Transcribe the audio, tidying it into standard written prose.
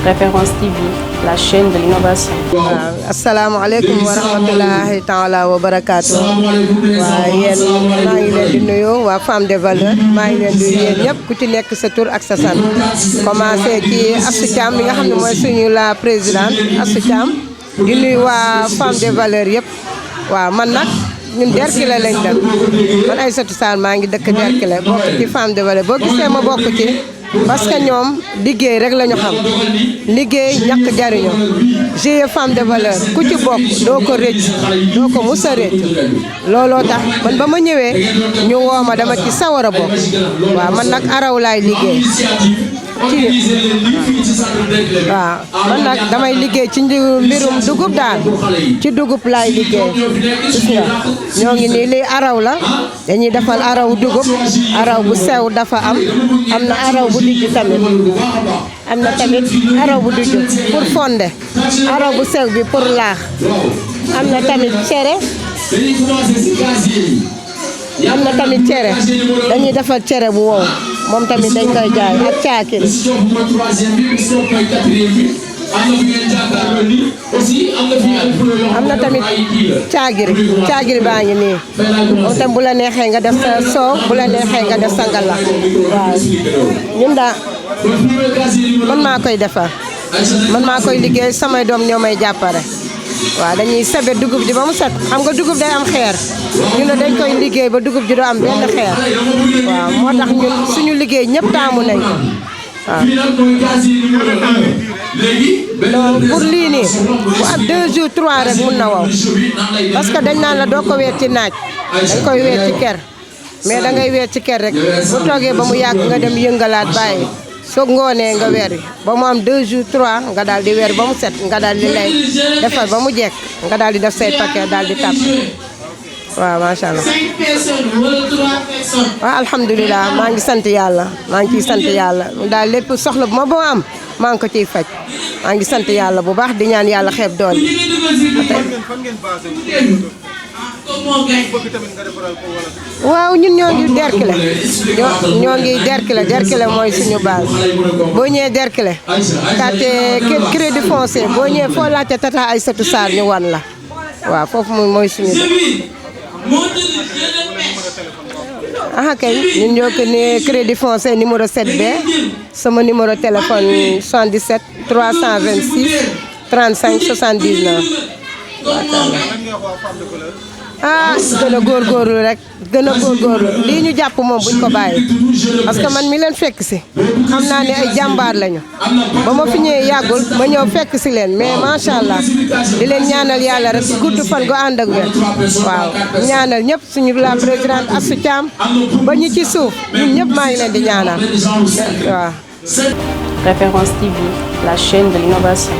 Référence TV, la chaîne de l'innovation. asalaamaaleykum wa rahmatulahi taala wa barakaatu. waa yéen maa ngi leen di nuyu waa Femme de Valeur maa ngi leen di nuyu yéen ñëpp ku ci nekk sa tur ak sa sant. commencé ci Astou Thiam mi nga xam ne mooy suñu la présidente Astou Thiam di nuyu waa Femme de Valeur yëpp. waaw man nag ñun Derklé lañ dem man Aïssatou Sall maa ngi dëkk Derklé bokk ci Femme de Valeur boo gisee ma bokk ci. parce que ñoom liggéey rek la ñu xam liggéey ñàkk jariñu GIE Femme de Valeur ku ci bokk doo ko rëcc doo ko mus a rëcc looloo tax man ba ma ñëwee ñu woo ma dama ci sawar a bokk waaw man nag araw laay liggéey waaw man nag damay liggéey ci mbirum dugub daal ci dugub laay liggéey gis nga ñoo ngi nii lii araw la dañuy defal araw dugub araw bu sew dafa am na araw bu dijj tamit am na tamit araw bu dijj pour fonde araw bu sew bi pour laax am na tamit cere am na tamit cere dañuy defal cere bu wow moom tamit dañ koy jaay ak caakiri am na tamit caagiri baa ngi nii moom tam bu la neexee nga def sa soow bu la neexee nga def sa ngalax waaw ñun daa man maa koy defar man maa koy liggéey samay doom ñoo may jàppale waaw dañuy sebe dugub ji ba mu set xam nga dugub day am xeer ñu ne dañ koy liggéey ba dugub ji doo am benn xeer waaw moo tax ñun suñu liggéey ñëpp taamu nañ ko waaw. donc pour lii nii bu am 2 jours 3 rek mun na wow parce que dañ naan la doo ko weer ci naaj dañ koy weer ci ker mais da ngay weer ci ker rek bu toogee ba mu yàgg nga dem yëngalaat bàyyi. soo ngoonee nga weer ba mu am 2 jours 3 nga daal di weer ba mu set nga daal di lay defar ba mu jekk nga daal di def say paquet daal di tàpp waaw macha allah. waaw alhamdulilah maa ngi sant yàlla maa ngi ciy sant yàlla daal lépp soxla bu ma boo am maa ngi ko ciy faj maa ngi sant yàlla bu baax di ñaan yàlla xeeb doon waaw ñun ñoo ngi Derklé ñoo ngi Derklé mooy suñu base boo ñëwee Derklé carte crédit foncier boo ñëwee foo laajte Tata Aïssatou Sall ñu wan la waaw foofu mooy suñu aha kay ñun ñoo ko ne crédit foncier numéro 7B sama numéro téléphone 77 326 35 79 gën a góorgóorlu rek gën a góorgóorlu lii ñu jàpp moom buñ ko bàyyi parce que man mi leen fekk si xam naa ne ay jàmbaar lañu ba ma fi ñëwee yàggul ma ñëw fekk si leen mais macha allah di leen ñaanal yàlla rek gudd fan gu ànd ak wér waaw ñaanal ñëpp suñu la présidente Astou Thiam ba ñu ci suuf ñun ñëpp maa ngi leen di ñaanal waaw. Référence TV, la chaîne de l'innovation.